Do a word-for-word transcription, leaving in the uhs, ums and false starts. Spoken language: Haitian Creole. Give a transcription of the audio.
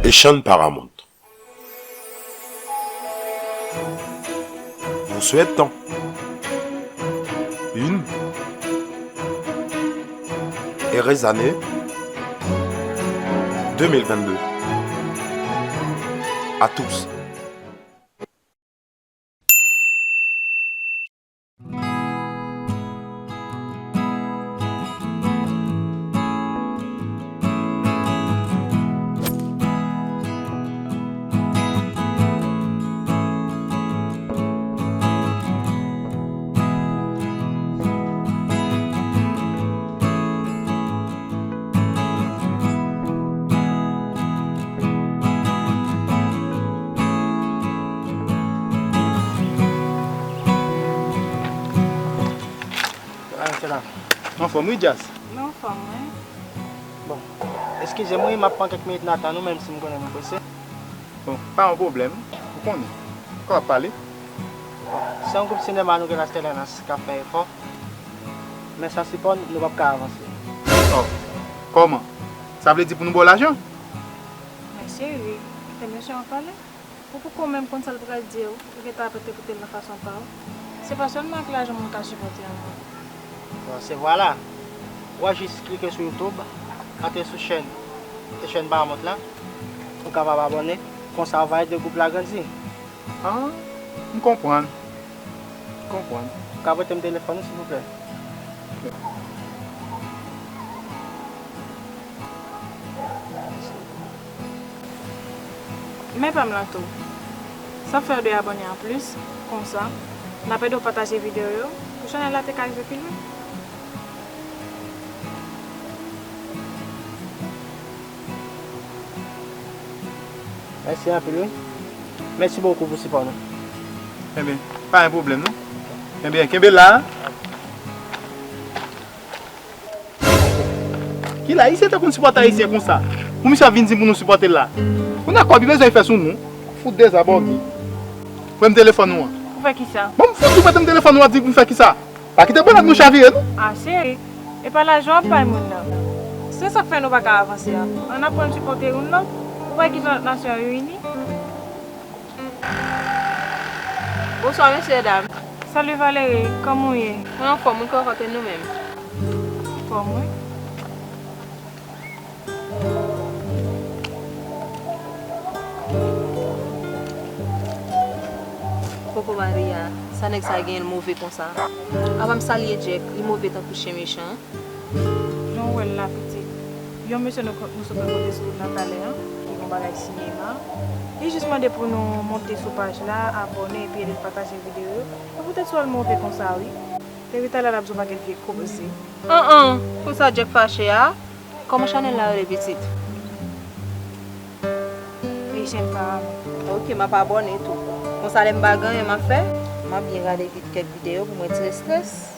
Echann Paramount vous souhaitons une heureuse année deux mille vingt-deux à tous. Anfòm wi, Djas. Mwen anfòm, wi. Bon, eskize m wi, m ap pran kèk minit nan tan nou, menm si m konnen nou prese. Bon, pa yon pwoblèm. Ou konnen. Ou kapab pale. Bon, se yon gwoup sinema nou gen la, Stellenlas, k ap fè efò. Men san sipò n, nou p ap ka avanse. Oh, kòman? Sa vle di pou nou ba w lajan? Men cheri, kite mesye an pale. Ou poko menm konn sa l pral di w, ou gentan ap rete koute l nan fason pa w. Se pa sèlman ak lajan moun ka sipòte yon moun. Bon, se vwala. W a jis klike sou YouTube, antre sou chèn, e chèn Paramount lan, ou kapab abòne, konsa w va ede gwoup la grandi. Ah, m konprann. M konprann. Ou ka prete m telefòn ou, silvouplè? Men pa m lan tou. Sa fè w de abòne anplis, konsa, n ap ede w pataje videyo yo, pou chanèl la te ka rive pi lwen. Mèsi anpil, wi. Mèsi bokou pou sipò nou. Ebyen, pa gen pwoblèm, non. Ebyen, kenbe la. Ki la, Ayisyen te konn sipòte Ayisyen konsa. Pou misye ap vin di pou nou sipòte l la. Kounye a kòb li bezwen fè sou nou. Fout dezabòge. Prè m telefòn ou an. Pou fè kisa? Bon, m fout ou prete m telefòn ou an, di pou m fè kisa? Pa kite bòlèt nou chavire, non. Ah, cheri, e pa lajan w ap bay moun nan. Se sa k fè nou pa ka avanse a. Ann aprann sipòte youn lòt. Ou pa wè kijan lòt nasyon yo ini? Bonswa, mesye dam. Salut Valérie, kòman w ye? Mwen anfòm, wi, kòman nou menm? Anfòm, wi. Koko Maria, sa nèg sa genyen l move konsa? Apa m salye Jack, li move tankou chen mechan. Jan w wè l la, pitit, yon mesye nou, nou sot rankontre sou wout lan talè a, ki gon bagay sinema. Li jis mande pou nou monte sou paj la, abòne, epi ede l pataje videyo yo. Sa poutèt sa l move konsa, wi. Depi talè l ap di yon pakèt vye koze. An an, konsa Jack fache a? Kòman chanèl la rele, pitit? Echann Paramount. Ok, m ap abòne tou. Konsa lè m pa gen anyen m ap fè, m ap byen gade vit kèk videyo pou mwen tire estrès.